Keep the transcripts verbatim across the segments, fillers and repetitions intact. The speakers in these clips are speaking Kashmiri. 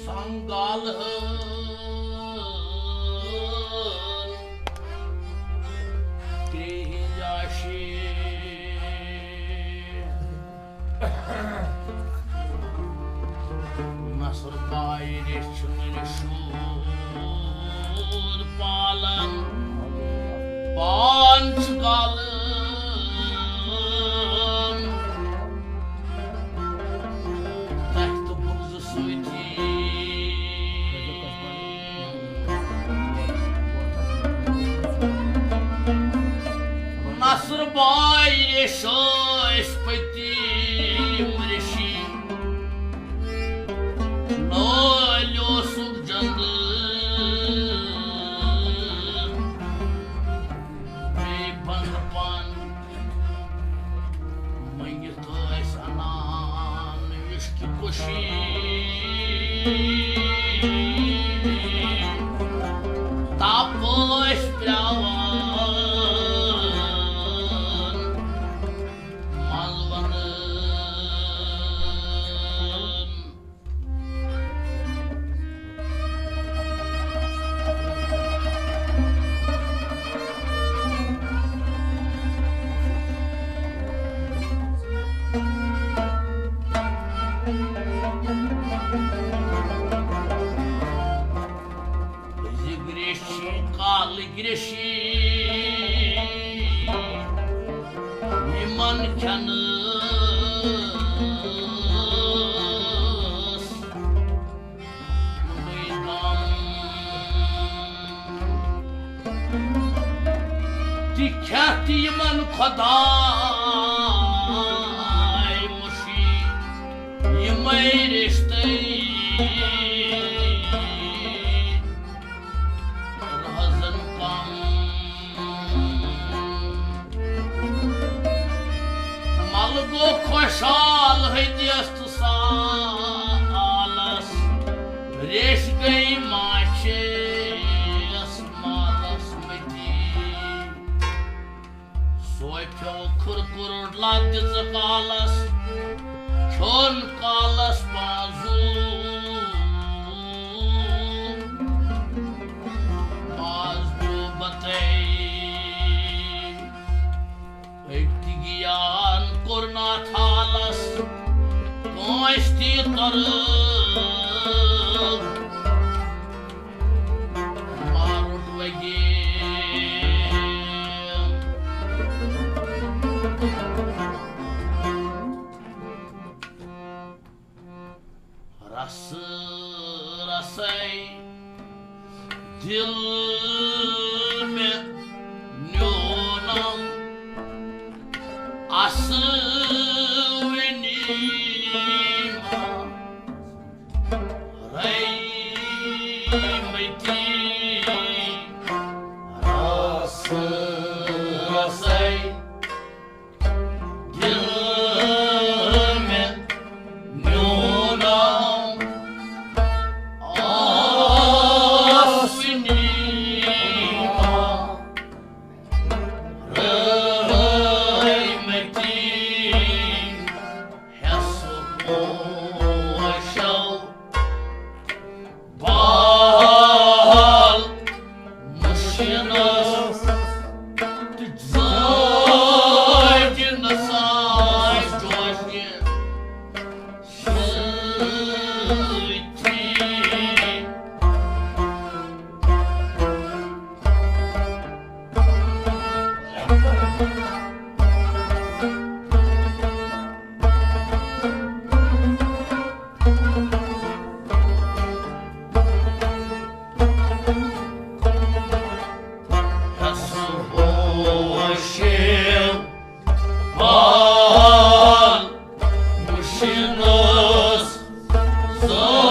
سنگال ہن تریہہ جاشی۔ نصر بایہِ چھُ نہٕ شُر پالان، پان چھُ گالان۔ تتھ تہٕ بُغضہٕ سۭتی۔ نصر بایہِ ریشو ٲسۍ پٔتِم ریشی۔ نٲلۍ اوسُکھ جنٛدٕ بیٚیہِ بنٛد پن۔ مٔنٛگِتھ ٲسۍ انان عشقِ کُشی۔ تپ ٲسۍ پرٛاوان ملوَنَن۔ أزِکۍ ریشی، کالٕکۍ ریشی، یِمن کھٮ۪نَس تہِ کھٮ۪تھ یِمن خۄداے مُشی، یِمے رِشتَے روزن کم۔ ملہٕ گوٚو خۄشحال ہدیس تہٕ سالس، ریش گٔے ماچھس مالس مٔتی۔ سوپھیو کھُر کُرُر لَتھ دِژٕ کالس، کھیوٚن کالس پازُل۔ آز پیوٚو بتَے أکۍ گیان کوٚر نہٕ اَتھ حالس کٲنٛسہِ تہِ طرف۔ مارُٹ وگی۔ رس رسے دل مےٚ نیونم اصوٕنی ما۔ رحمتی رس رسے دل مےٚ نیونم اصوٕنی ما۔ رحمتی حس پوشو بال مشینس تہٕ زٲج نساے جوشہِ سۭتی۔ حس ہوشیل بال مشینس زٲج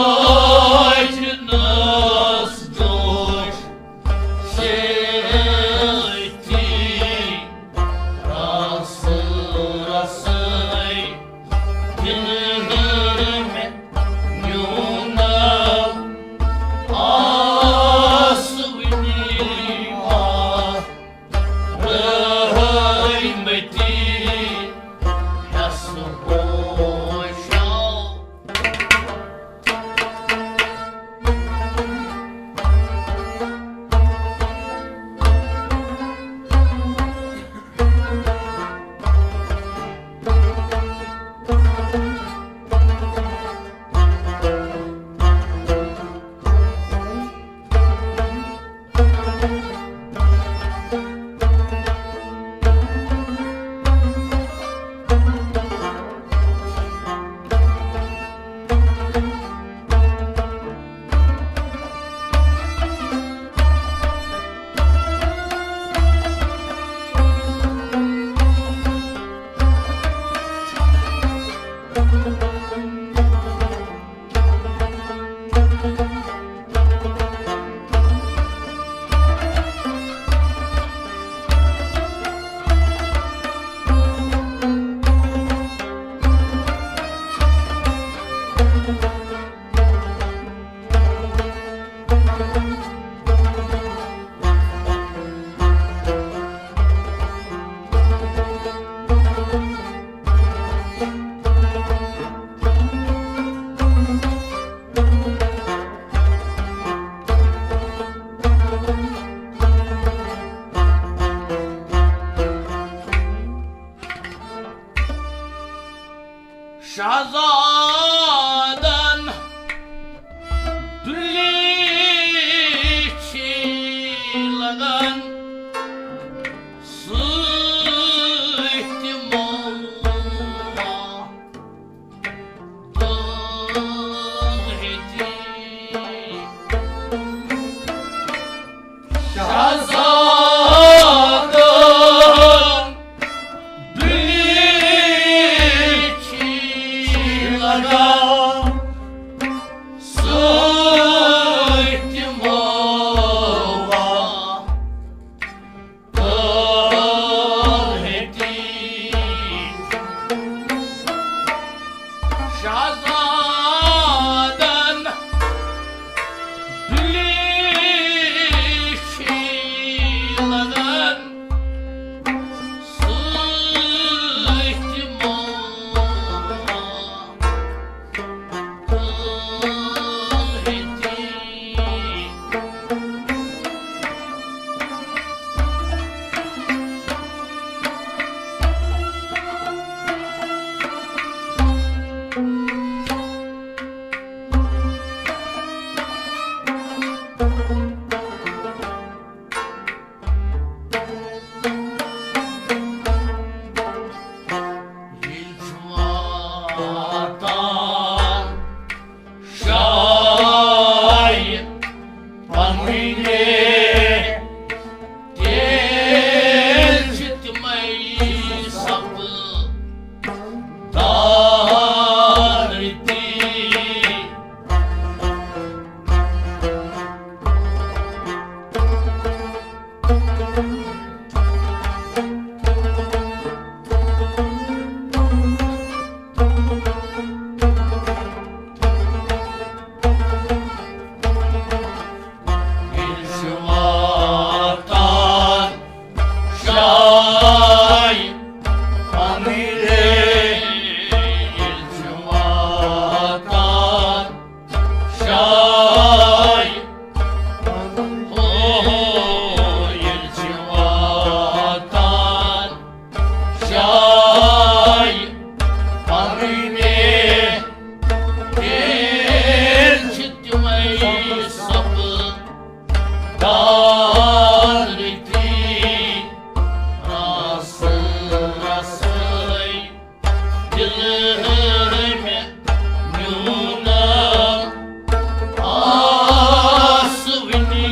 آسونی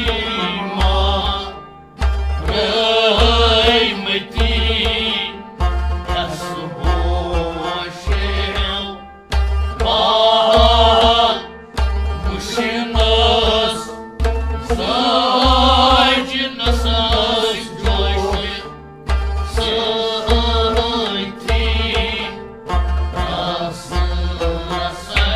ما رٲے متی تس ہوشیو بہار وُچھنس ساجنس جوش سۭتی۔ تس رسے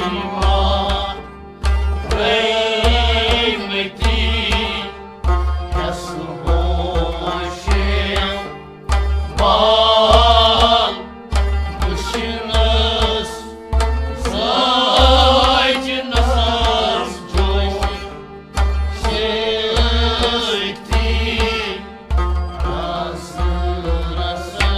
ایمان ترٲومٕتی اصل ہوشے بال وٕچھنس ساجنس جوش سۭتی رس رسے۔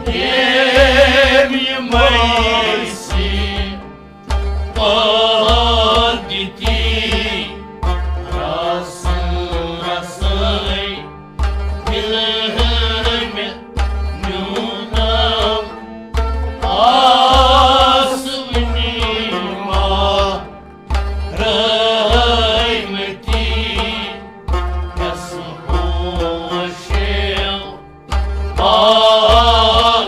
ییٚمۍ یِمَے سِنۍ پٲدٕ دِتی، رَسہٕ رَسَے مِلہٕ مےٚ نیونم آسہٕ وٕنی ما رٲومٕتی یَس ہوشیو بال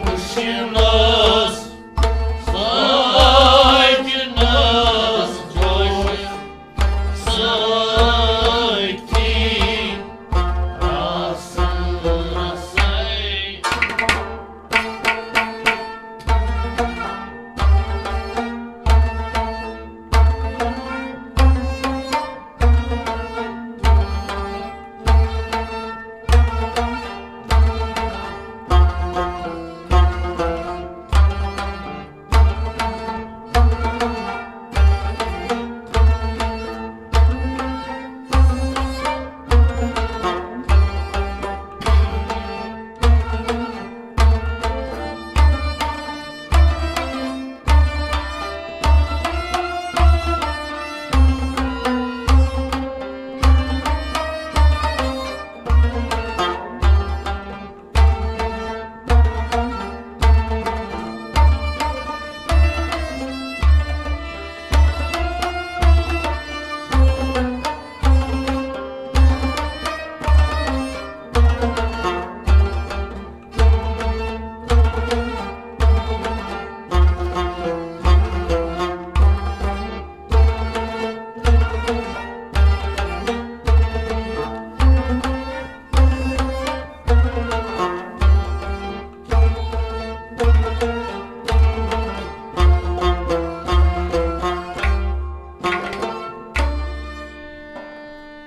وٕچھنَس سۭتۍ نَس جوش سۭتی رَسہٕ رَسَے۔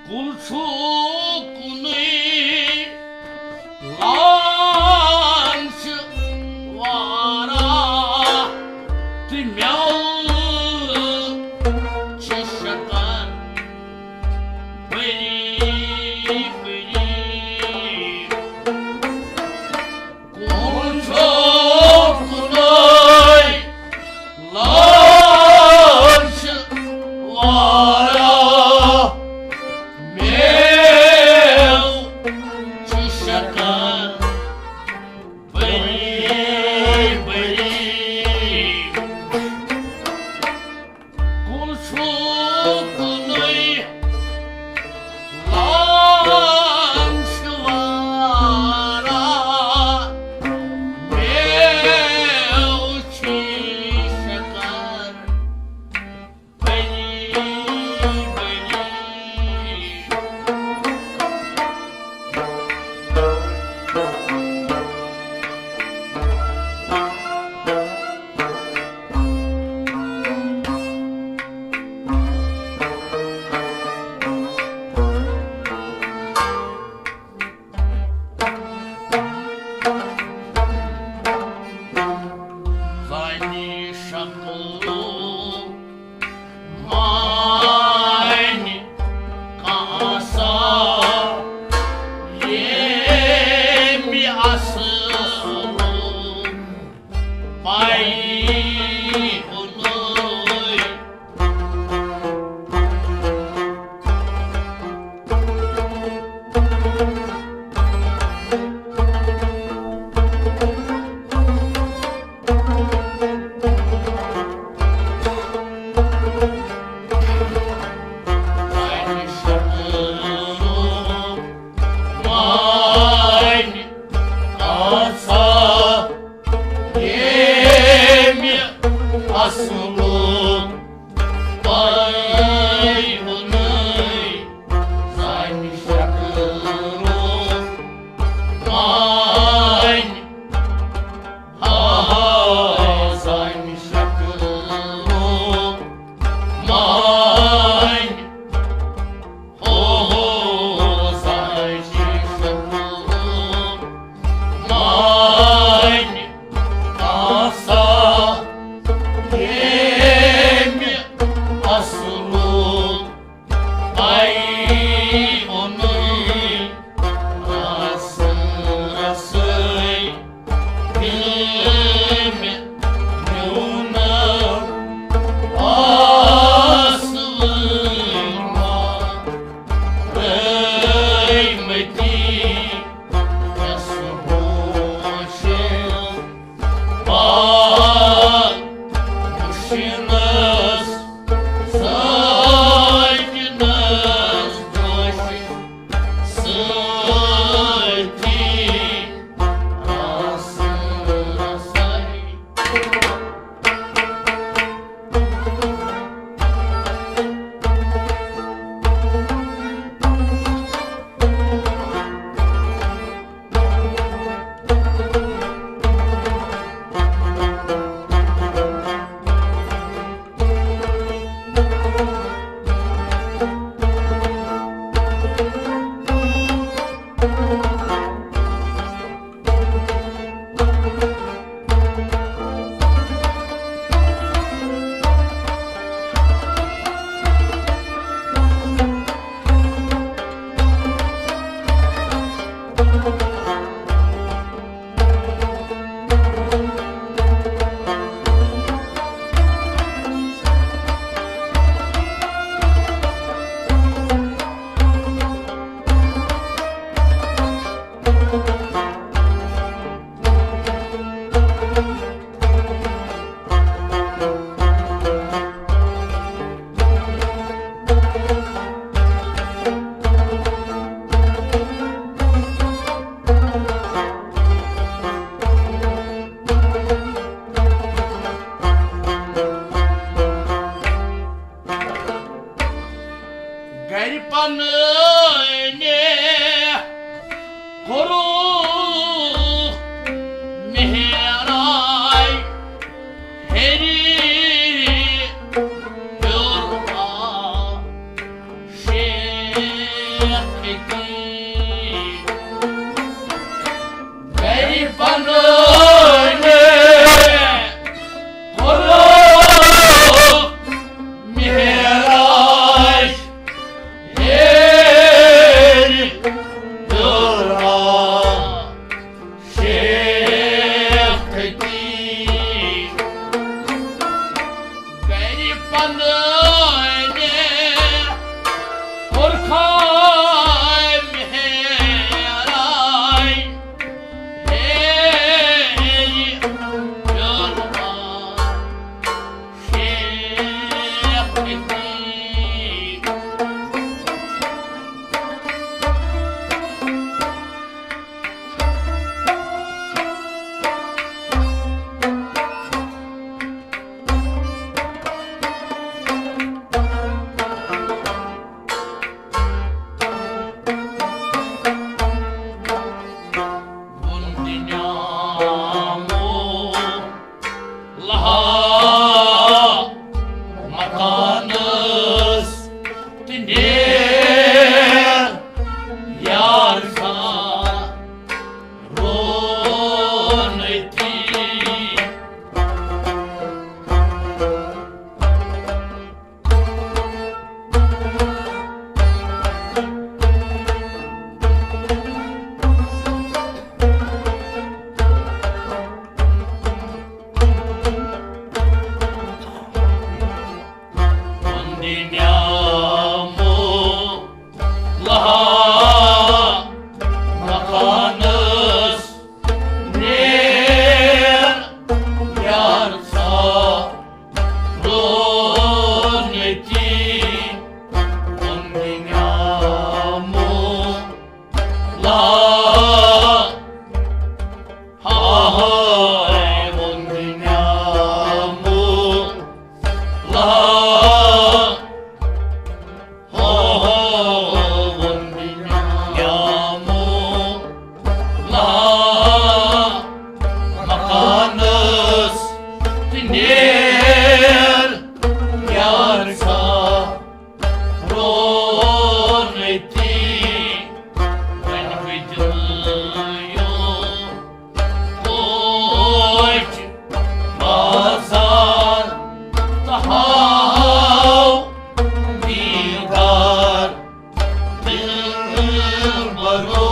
کُل چھُ کُنُے، لان چھِ واراہ، تہٕ مٮ۪وٕ چھِ شکر بٔری بٔری۔ کُن چھُ کُنُے، لان چھِ واراہ، مٮ۪وٕ چھِ شکر بٔری بٔری۔ کُل چھُ کُنُے، لان چھِ واراہ، مٮ۪وٕ چھِ شکر بٔری بٔری۔ زَنہِ شکلہٕ وانہِ کاسا ییٚمہِ اصلُک پَے اُنُے۔ وانہِ کاسا ییٚمہِ اصلُک پَے اُنُے۔ زَنہِ شکلہٕ وانہِ ہا، زَنہِ شکلہٕ وانہِ، ہو، ہو، زَنہِ شکلہٕ وانہِ، کاسا ییٚمہِ اصلُک پَے اُنُے۔ رَسہٕ پنٕنۍ کوٚرُکھ معراج ہیٚرِ ہیوٚر آ شیخ تٔتی۔ گرِ پنٕنۍ کوٚرکھے معراج ہیٚرِ ہیوٚر آ شیخ تٔتی۔ ووٚن دِنیٛامو لہا مکانس تہٕ نیر یار سان رونتی۔ ووٚن دِنیٛامو لہا مکانس نیر یار سان رونتی۔ ووٚن دِنیٛامو لہا ہاے ووٚن دِنیٛامو لہا ہاے ووٚن دِنیٛامو لہا مکانس تہٕ نیر یار سان رونتی۔ وۄنۍ بہٕ دِمہٕ یوٚت بازار تہٕ ہاو دیٖدار دِلبرو۔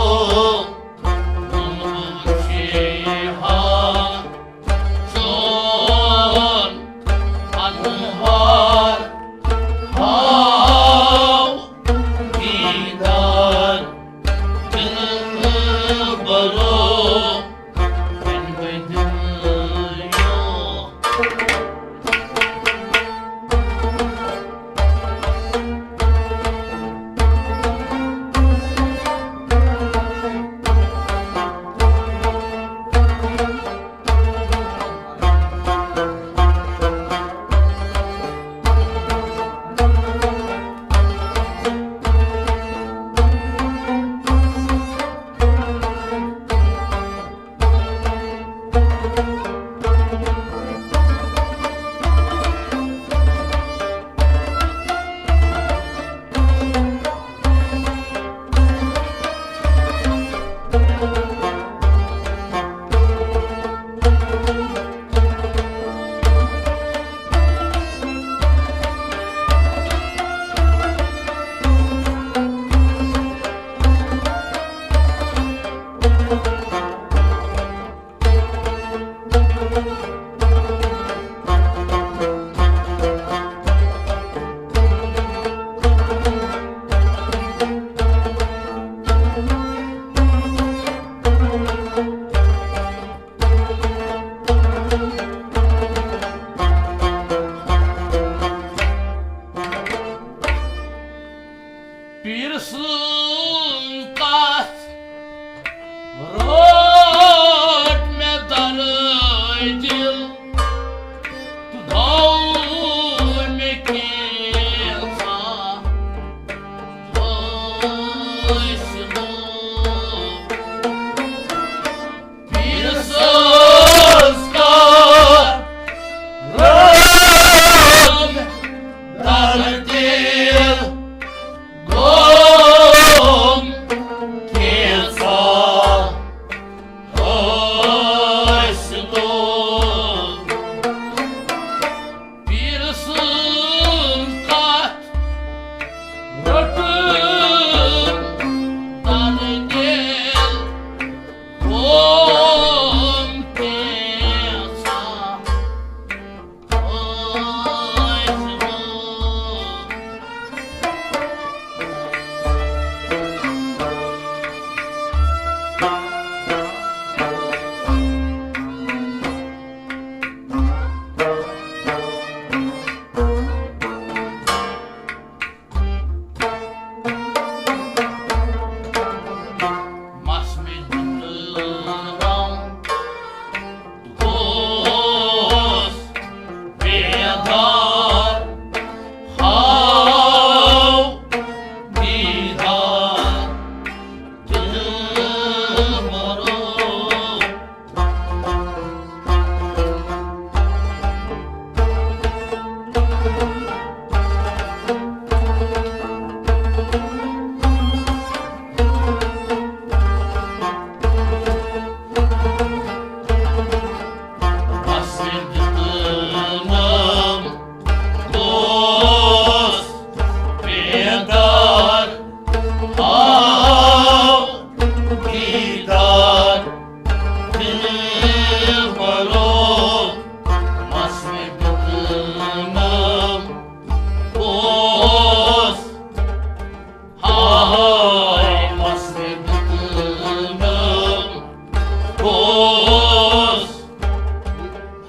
اوس،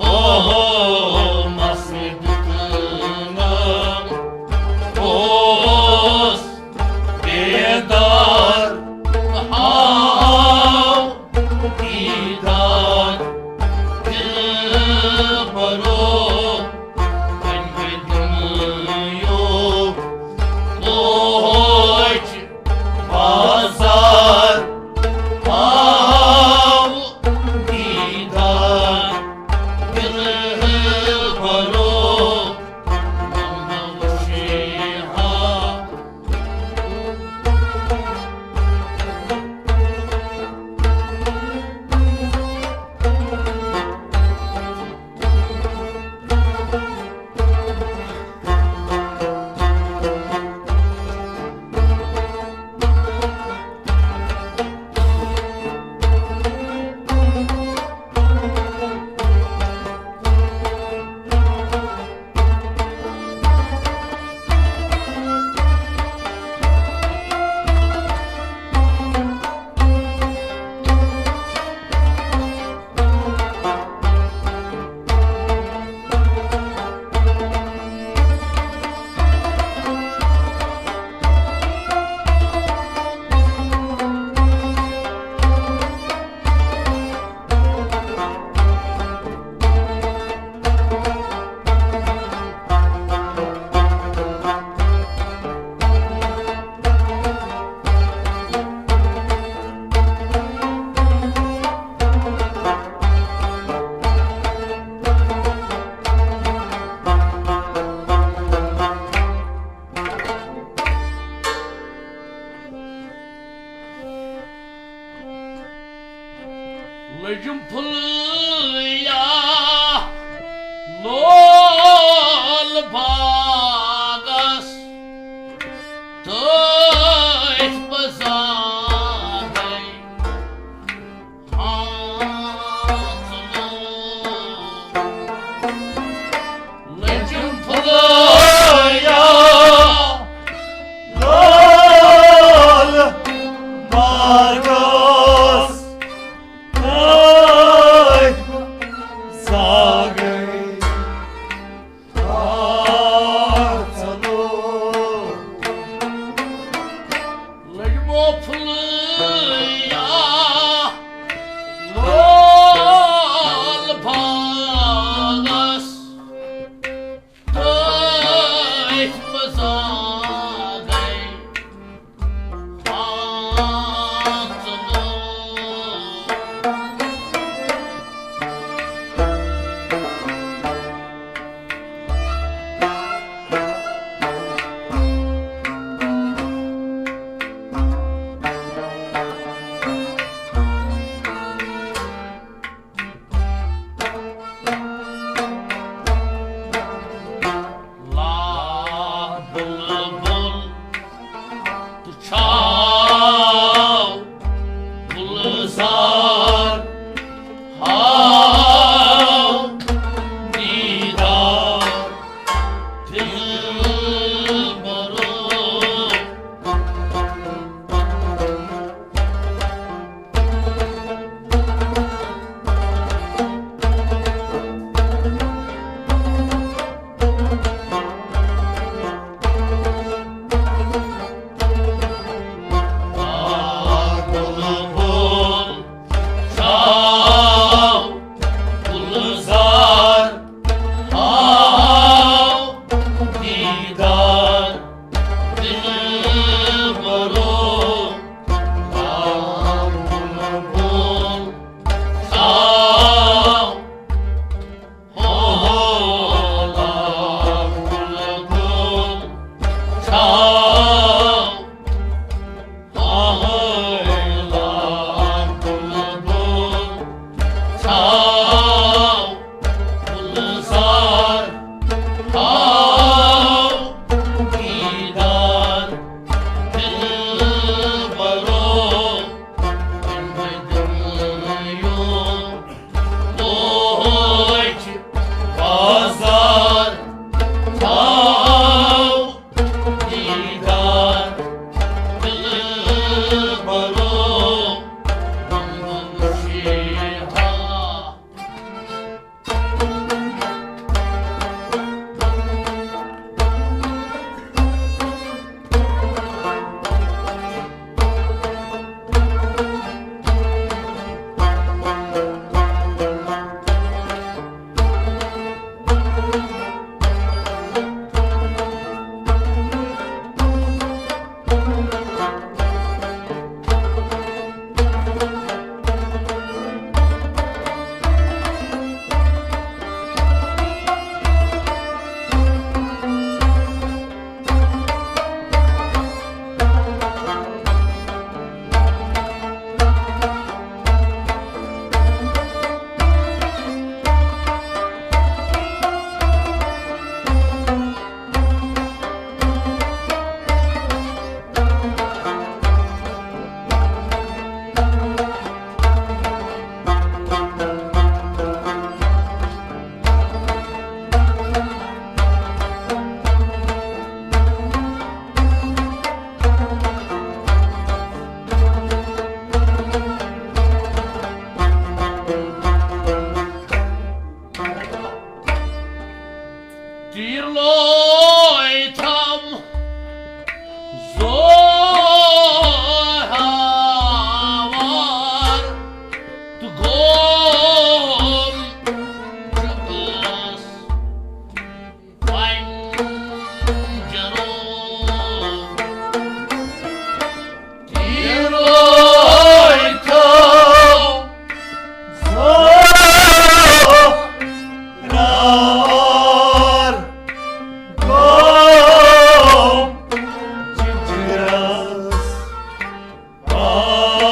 اوہو، مس دیُتنم، اوس بیدار، آو دیدار دلبرو، وۄنۍ گٔے دُنیو کوچ بازار، آو دیدار دلبرو، وۄنۍ وٕچھِ ہا۔ لٔجِم پھُلیا لول باغس تٔتھۍ پزادے ہاتھ لوگ۔ لٔجِم پھُلیا لول باغس تٔتھۍ زاگے۔ تہٕ گوم جُگس پنجرو۔ تیٖرو تھو زورار گوم جِگرس پنجرو۔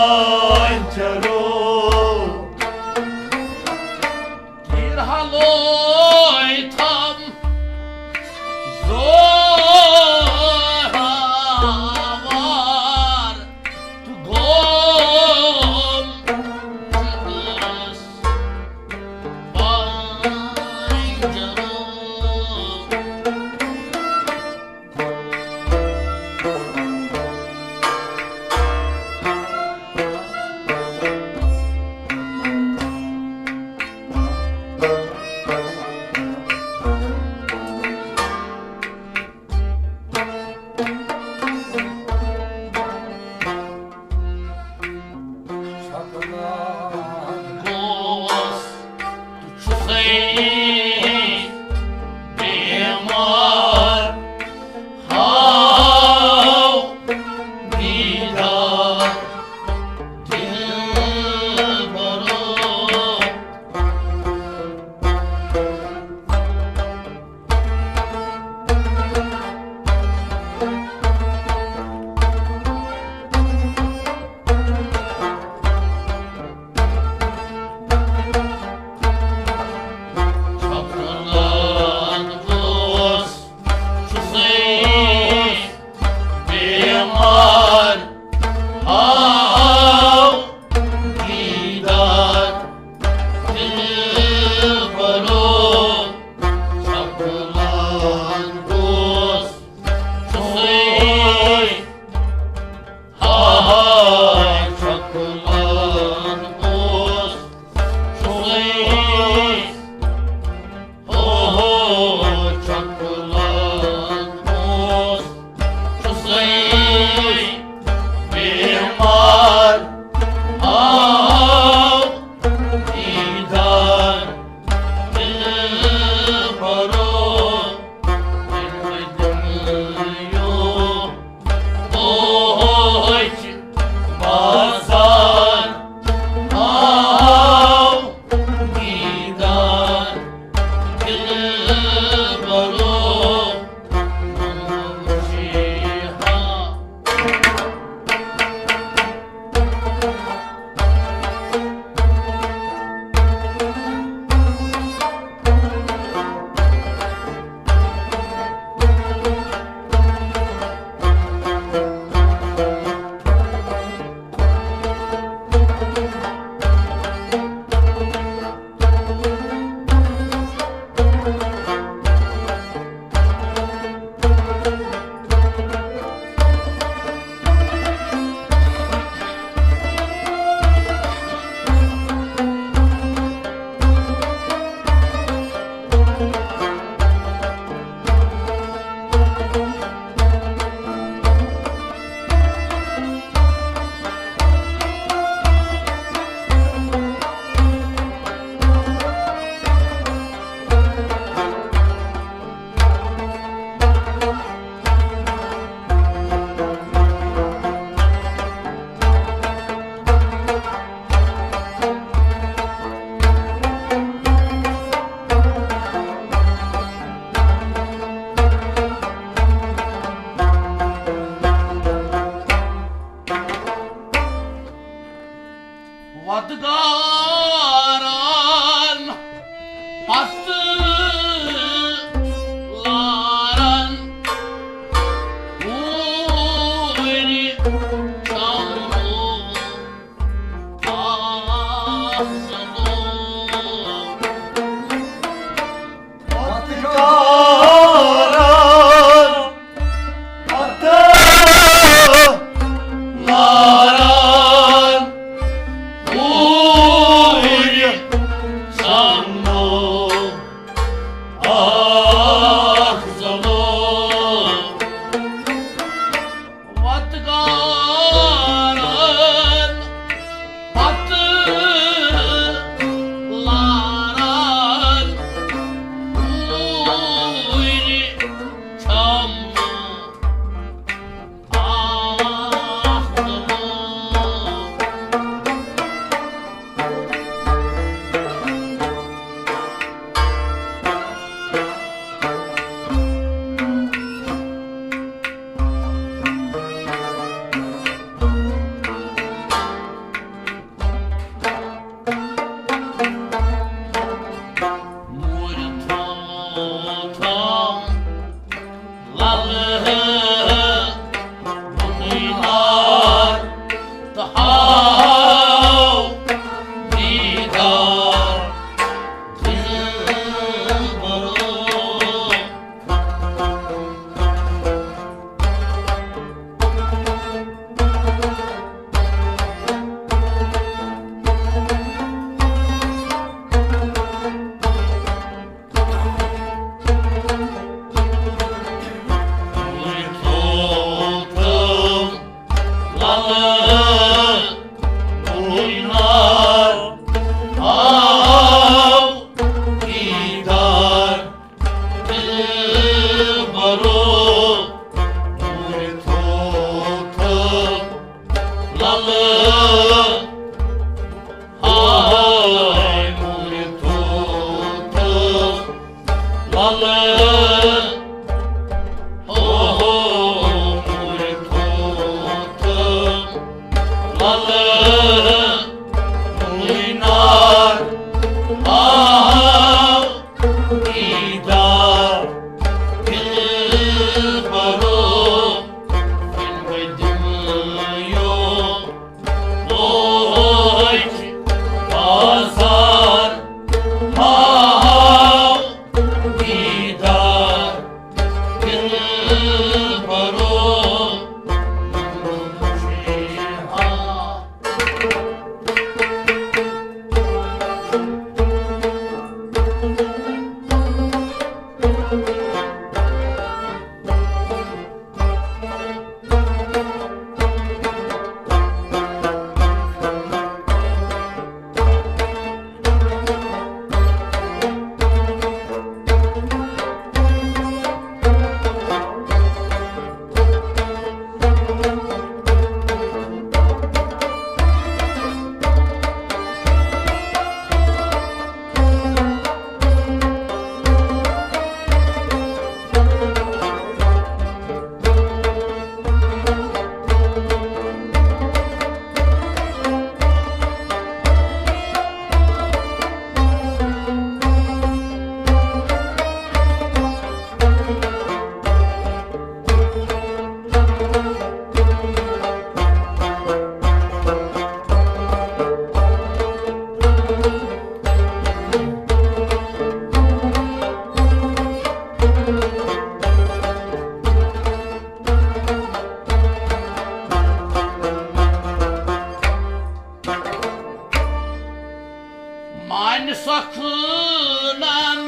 مانہِ سۄکھنن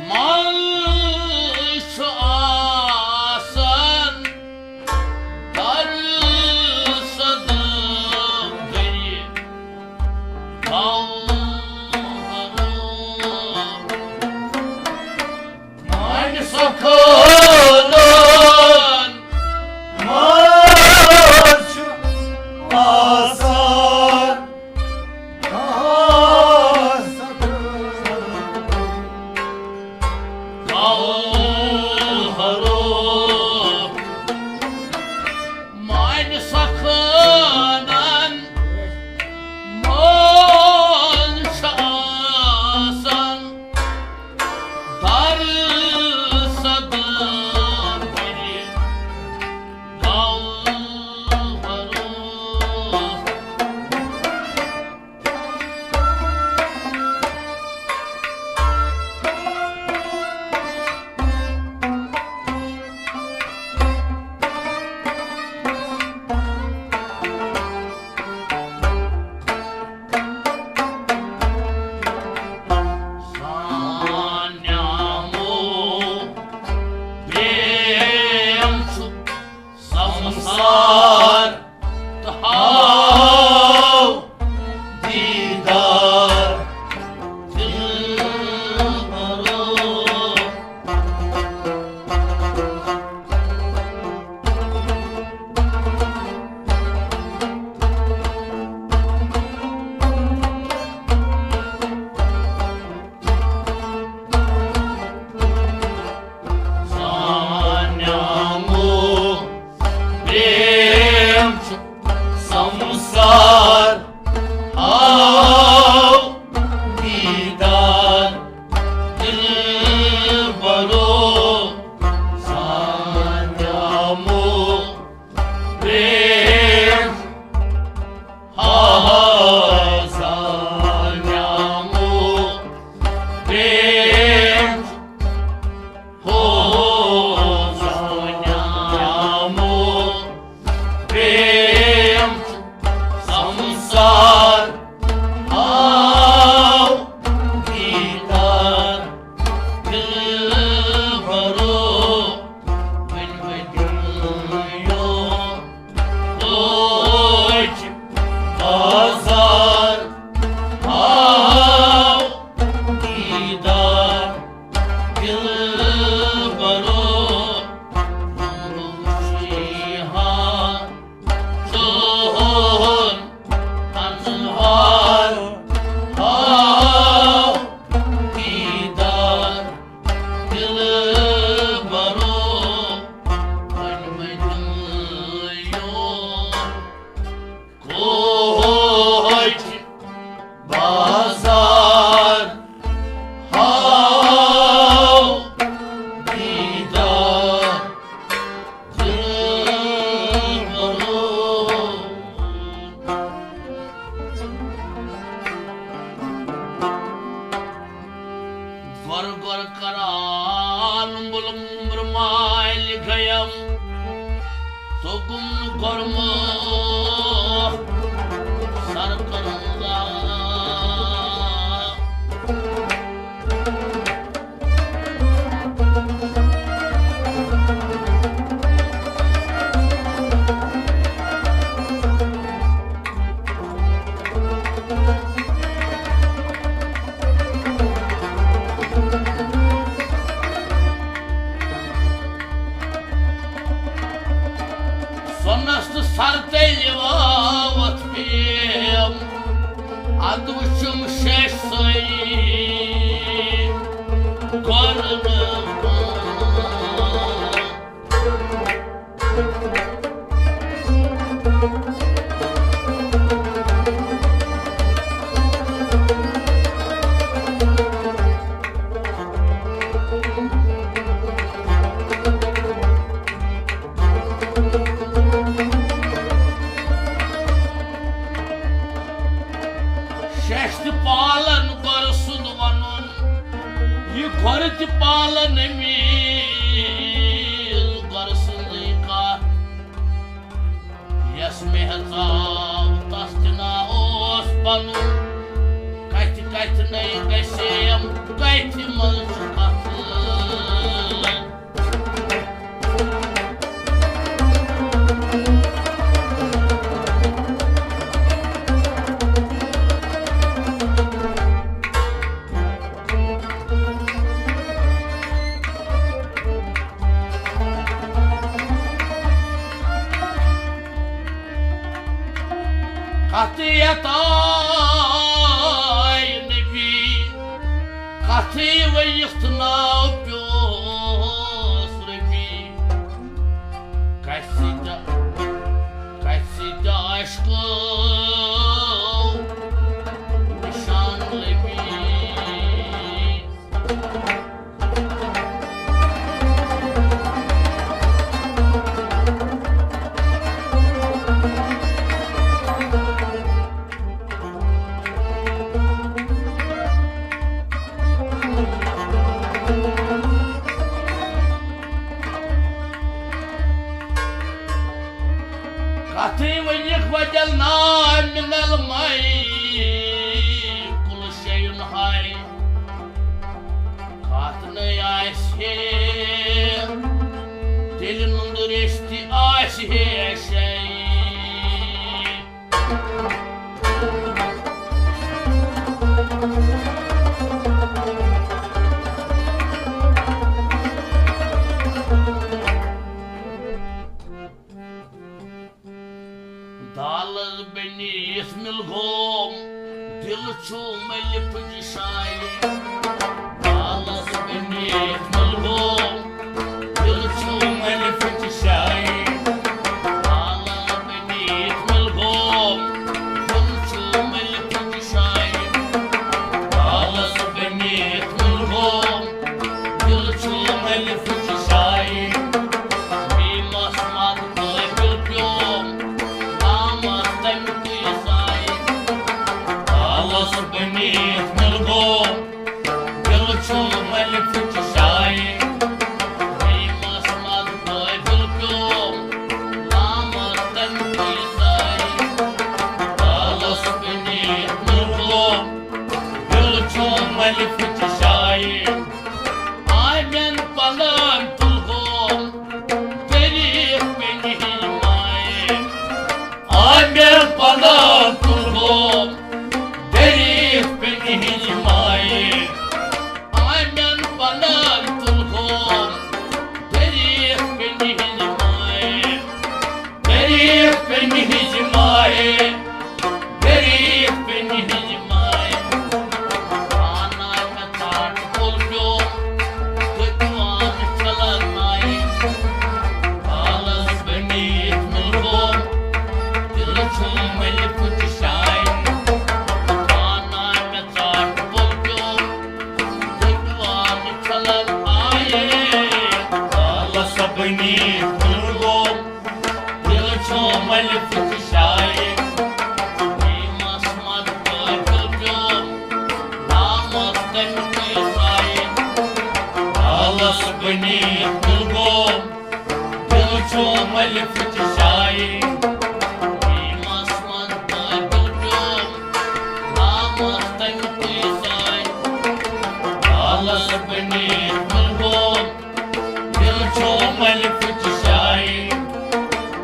منٛز چھُ آسان درصد گری گوہرو۔ مانہِ سۄکھنن منٛز چھُ آسان سمسار تہٕ ہاو دیدار دلبرو۔ سانیامو پریم چھُ سمسار آو دیدار دلبرو۔ سانیامو پریم ہا ہا سانیامو پریم ہو ہو سانیامو پریم سمسار آو دیدار دلبرو۔ وۄنۍ ؤتھِو یور کوچ بازار آو دیدار دلبرو۔ وٕچھِ ہا چون انوار آو دیدار دلبرو۔ وۄنۍ ؤتھِو یور کوچ بازار ہاو دیدار دلبرو۔ گۄر گۄر کران مُلہٕ مُمبرٕ مالہِ گٔیم۔ توٚگُم نہٕ گۄرمہٕ سر کرُن زانٛہہ۔ سۄنس تہٕ سر تیٚلہِ واوتھ پیم، ادٕ وٕچھُم شیشہِ سٲری گۄرنہٕ۔ شیشہِ تہِ پالن گۄرٕ سُنٛد ونُن، یہِ گۄرٕ تہِ پالن أمیٖن گۄرٕ سٕنٛزٕے کتھ۔ یس مےٚ ہیژاو تس تہِ نا اوس پنُن۔ کتھِ نَے گژھیم، کتھِ منٛز چھُ اصل۔ کتھ یتھ آے نبی، کتھٕے ؤنِتھ ناو پیوس ربی۔ کتھِ سۭتۍ، کتھِ سۭتۍ عاشقو نشان لبی۔ کتھٕے ؤنِکھ وجل نا من الماء کل شیء حی۔ کتھ نَے آسہِ ہے، تیٚلہِ نُندٕ ریٚش تہِ آسہِ ہے شے۔ دالس بنیس مِلگوم، دل چھُ ملہِ پھٕچہِ شایہِ۔ دالس بنیس مِلگوم، دل چھُ ملہِ پھٕچہِ شایہِ۔ دالس بنیس مِلگوم، دل چھُ ملہِ پھٕچہِ شایہِ۔ دالس بنیس مِلگوم، دل چھُ ملہِ پھٕچہِ شایہِ۔ بیمس مد قٲبل پیوم، نامس تمیُک عیسائی۔ آلس بنیت مِلگوم، دل چھُ ملہِ پھٕچہِ شایہِ۔ بیمس مد قٲبل پیوم، نامس تمیُک عیسائی۔ آلس بنیت مِلگوم، دل چھُ ملہِ پھٕچہِ شایہِ۔ آمین پنن تُلگوم، طریق پنہٕنۍ مایہِ۔ آمین پنن تُلگوم، طریق پنہٕنۍ مایہِ۔ آمین پنن تُلگوم، طریق پنہٕنۍ مایہِ۔ غریب پنہٕنۍ مایہِ، غریب پنہٕنۍ مایہِ۔ پانا مےٚ ژاٹھ پھوٚل پیوٚو، دٔپِوان چھلن نایہِ۔ بالس بنیت مِلگوم، دل چھُم ملہِ پھٕچہِ شایہِ۔ پانا مےٚ ژاٹھ پھوٚل پیوٚو، دٔپِوان چھلن نایہِ۔ بالس بنیت مِلگوم، دل چھُم ملہِ پھٕچہِ شایہِ۔ بیمس مد قٲبل پیوٚو، نامس تمیُک عیسائی۔ بالس بنیت مِلگوم، دل چھُم ملہِ پھٕچہِ شایہِ۔ بیمس مد قٲبل پیوٚو، نامس تمیُک عیسائی۔ بالس بنیت مِلگوم، دل چھُم ملہِ پھٕچہِ شایہِ۔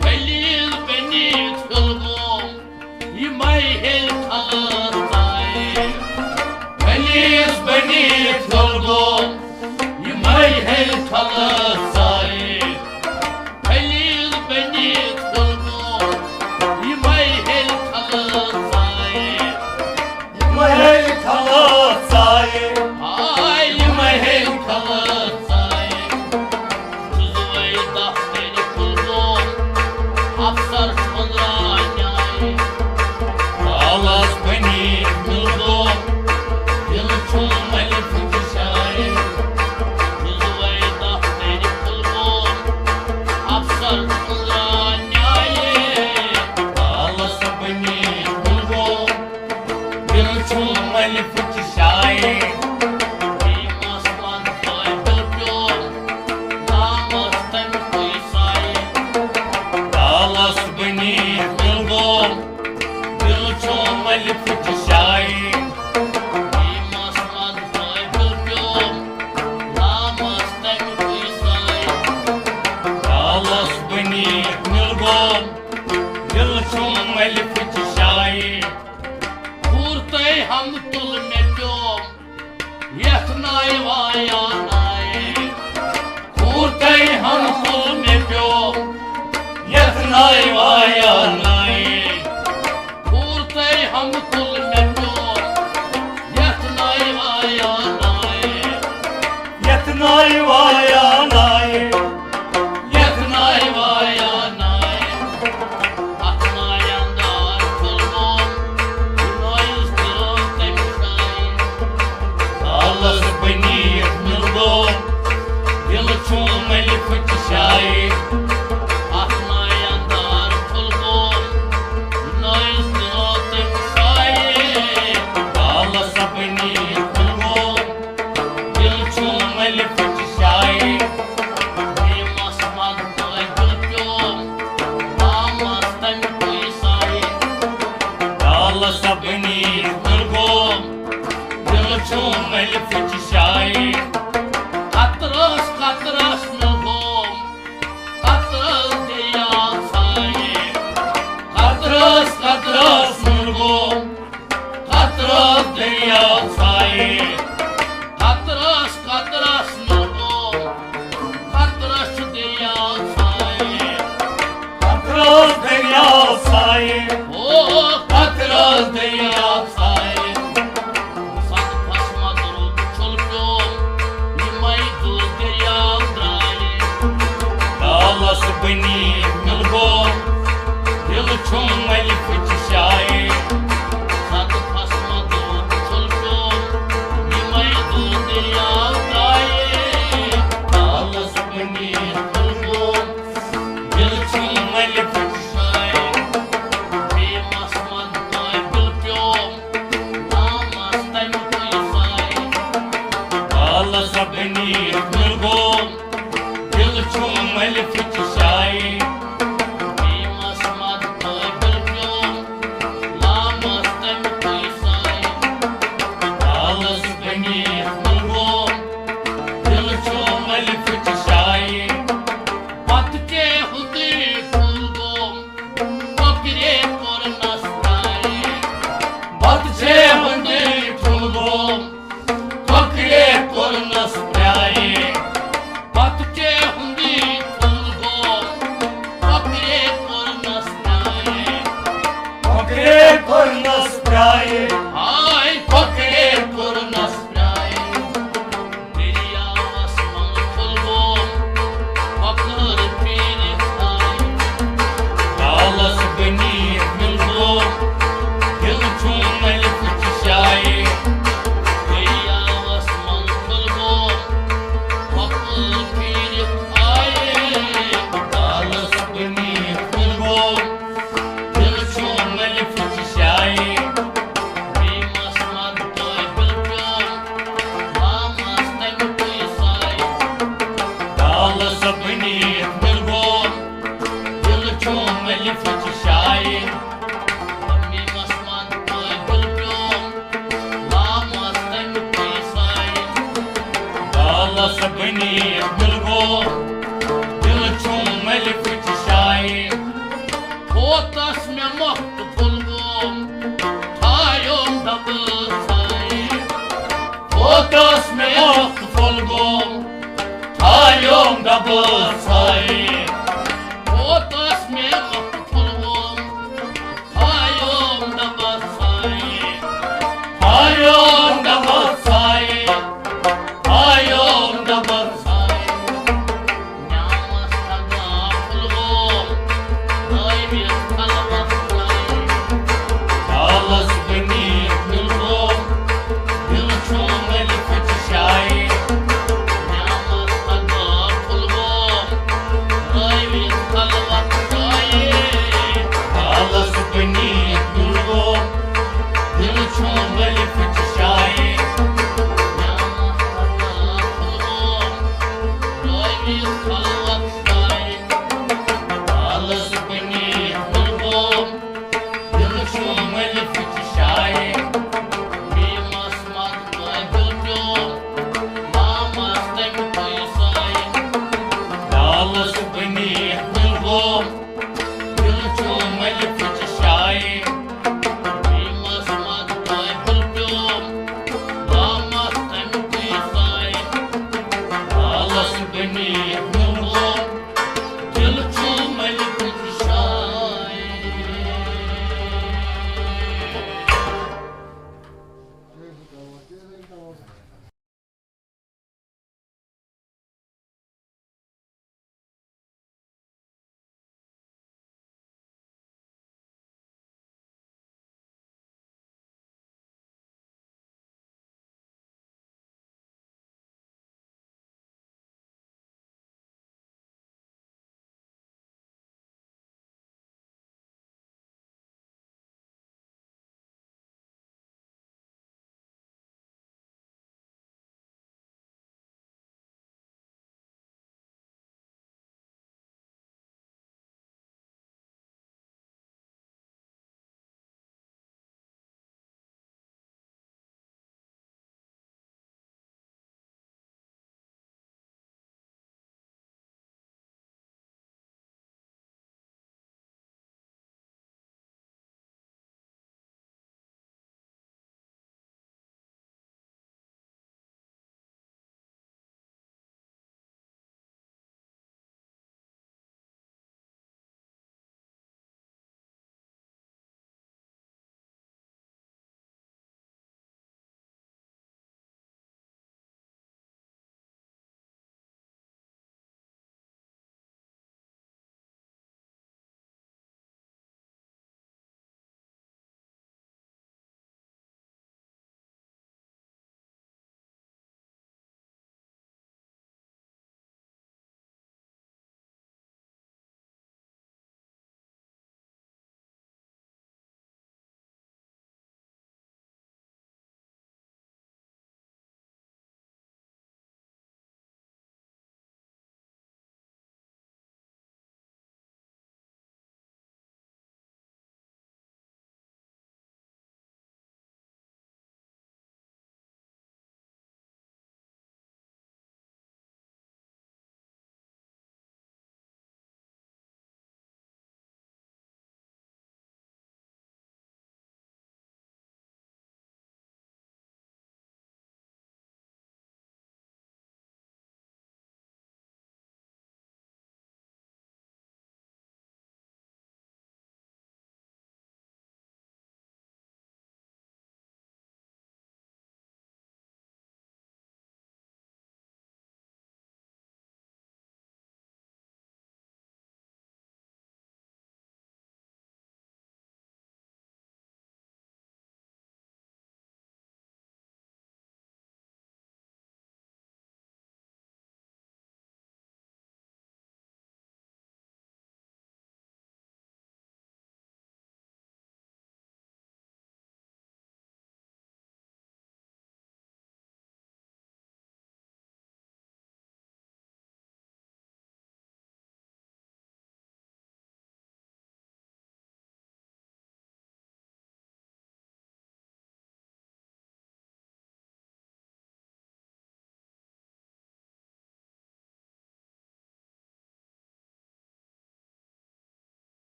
خلیل بنیت پھِلگوم، یِمے ہیٚلہِ خلٲص ژایہِ۔ خلیل بنیت پھِلگوم، یِمے ہیٚلہِ خلٲص ژایہِ۔ خلیل بنیت پھِلگوم، یِمے ہیٚلہِ خلٲص ژایہِ۔ یِمے ہیٚلہِ خلٲص ژایہِ۔ ہاے، یِمے ہیٚلہِ خلٲص ژایہِ۔ زٕزوے دفتر پھُلگوم، افسر چھٔنٛدرا نیایہِ۔ بالس بنیت مِلگوم، دل چھُم ملہِ پھٕچہِ شایہِ۔ زٕزوے دفتر پھُلگوم، افسر چھٔنٛدرا نیایہِ۔ بالس بنیت مِلگوم، دل چھُم ملہِ پھٕچہِ شایہِ۔ بیمس مد قٲبل پیوٚو، نامس تمیُک عیسائی۔ بالس بنیت مِلگوم، دل چھُم ملہِ پھٕچہِ شایہِ۔ ناے وایا ناے، کوٗر تۄہہِ ہم کُل مےٚ پیوم، یتھ ناے وایا ناے۔ کوٗر تۄہہِ ہم کُل مےٚ پیوم، یتھ ناے وایا ناے۔ یتھ ناے وایا ناے، یتھ ناے وایا ناے۔ اتھ ناے اندار کھُلوم، نٲیِس دِلو تٔمۍ شاے۔ کالس بنیتھ مِلگوم، دِل چھُم مٔلۍ پھٕچہِ شاے۔ اتھ ناے اندار کھُلوم، نٲیِس دِلو تٔمۍ شاے۔ کالس بنیتھ مِلگوم، دِل چھُم مٔلۍ پھٕچہِ شاے۔ بیمس منٛز قٲبِل پیوم، آمس تمہِ کُے ساے۔ کالس بنیتھ مِلگوم، دِل چھُم مٔلۍ پھٕچہِ شاے۔ قطرس قطرس مِلگوم، قطرس دٔریاو ساے۔ قطرس قطرس مِلگوم، قطرس دٔریاو ساے۔ قطرس قطرس مِلگوم، قطرس چھُ دٔریاو ساے۔ قطرس دٔریاو ساے۔ او قطرس دٔریاو ساے۔ صدفس منٛز روٚد چھُل پیوم، یِمے زٕ دٔریاو درٛاے۔ کالس بنیتھ مِلگوم، دِل چھُم مٔلۍ پھٕچہِ شاے۔ صدفس منٛز روٚد چھُل پیوم، یِمے زٕ دٔریاو درٛاے۔ کالس بنیتھ مِلگوم، دِل چھُم مٔلۍ پھٕچہِ شاے۔ بیمس منٛز قٲبِل پیوم، آمس تمہِ کُے ساے۔ کالس بنیتھ مِلگوم، دِل چھُم مٔلۍ پھٕچہِ شاے۔ بیمس منٛز قٲبِل پیوم، آمس تمہِ کُے ساے۔ کالس بنیتھ مِلگوم، دِل چھُم مٔلۍ پھٕچہِ شاے۔ پتہٕ چے ہُتُے ٹھُل گوم، کۄکرے کوٚرنس پرٛاے۔ پتہٕ چے ہُتُے ٹھُل گوم، کۄکرے کوٚرنس پرٛاے۔ پتہٕ چے ہُتُے ٹھُل گوم، کۄکرے کوٚرنس پرٛاے۔ کۄکرے کوٚرنس پرٛاے۔ ہاے کۄکرے کوٚرنس پرٛاے۔ دٔریاوس منٛز پھُلوم، کۄکر پھیٖرِتھ آیہِ۔ کالس بنیتھ مِلگوم، دِل چھُم مٔلۍ پھٕچہِ شاے۔ دٔریاوس منٛز پھُلوم، کۄکر پھیٖرِتھ آیہِ۔ کالس بنیتھ مِلگوم، دِل چھُم مٔلۍ پھٕچہِ شاے۔ بیمس منٛز قٲبِل پیوٚم، آمس تمہِ کُے ساے۔ کالس بنیتھ مِلگوم، دِل چھُم مٔلۍ پھٕچہِ شاے۔ بیمس منٛز قٲبِل پیوٚم، آمس تمہِ کُے ساے۔ کالس بنیتھ مِلگوم، دِل چھُم مٔلۍ پھٕچہِ شاے۔ فوتس مےٚ مۄکھ تہٕ پھُلگوم، تھایوم ڈبہٕ ژھایہِ۔ فوتس مےٚ مۄکھ تہٕ پھُلگوم، تھایوم ڈبہٕ ژھایہِ۔